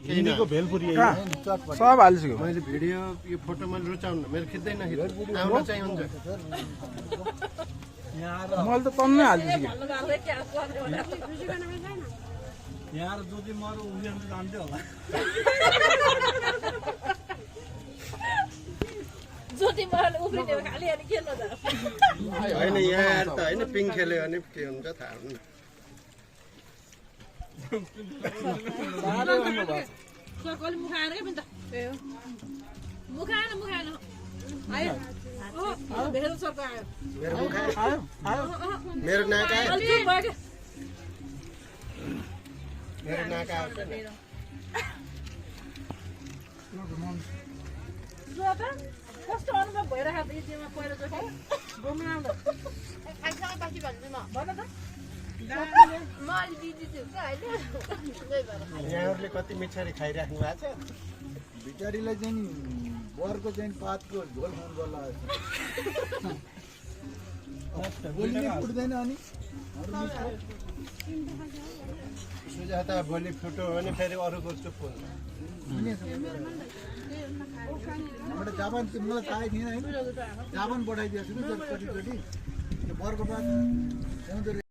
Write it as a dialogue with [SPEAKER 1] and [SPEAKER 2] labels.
[SPEAKER 1] हिन्दीको भेलपुरी
[SPEAKER 2] सब हालिसक्यो
[SPEAKER 1] मैले भिडियो यो फोटो मैले रुचाउनु मेरो खिच्दैन आउन चाहिँ हुन्छ
[SPEAKER 2] मैले त तन्नै हालिदिन्छु
[SPEAKER 3] यहाँ ज्योति मरो उभिएर जान्थ्यो होला
[SPEAKER 4] ज्योति मरले उभिने खाली अनि के नजा
[SPEAKER 1] होइन यहाँ त होइन पिङ खेल्यो भने के हुन्छ थाहा हुन्न
[SPEAKER 4] सकल मुखाएर के पनि त मुखाएन आयो भेल सरको आयो
[SPEAKER 1] मेरो मुख
[SPEAKER 2] आयो आयो
[SPEAKER 1] मेरो नाक आयो
[SPEAKER 4] अलि भयो
[SPEAKER 1] मेरो नाक आयो
[SPEAKER 4] कस्तो अनुभव भइरहेको छ यतिमा पहिलोचोटि घुम्न आउँदा
[SPEAKER 5] खाइसँग पछि भन्नु न
[SPEAKER 4] भन त
[SPEAKER 5] म अलि बिजी छु क्या अहिले
[SPEAKER 1] यहाँहरूले कति मिठरी खाइराख्नु भएको छ
[SPEAKER 6] बिचारीलाई चाहिँ नि बरको चाहिँ पातको झोल खानु पर्ला बोली फुट्दैन अनि
[SPEAKER 1] सुजाता भोलि फुट्यो भने फेरि अरूको चुप हुन्छ
[SPEAKER 6] एउटा जापान मलाई थाहै थिएन है जापान पठाइदिएको छु नि कतिचोटि त्यो बरको पात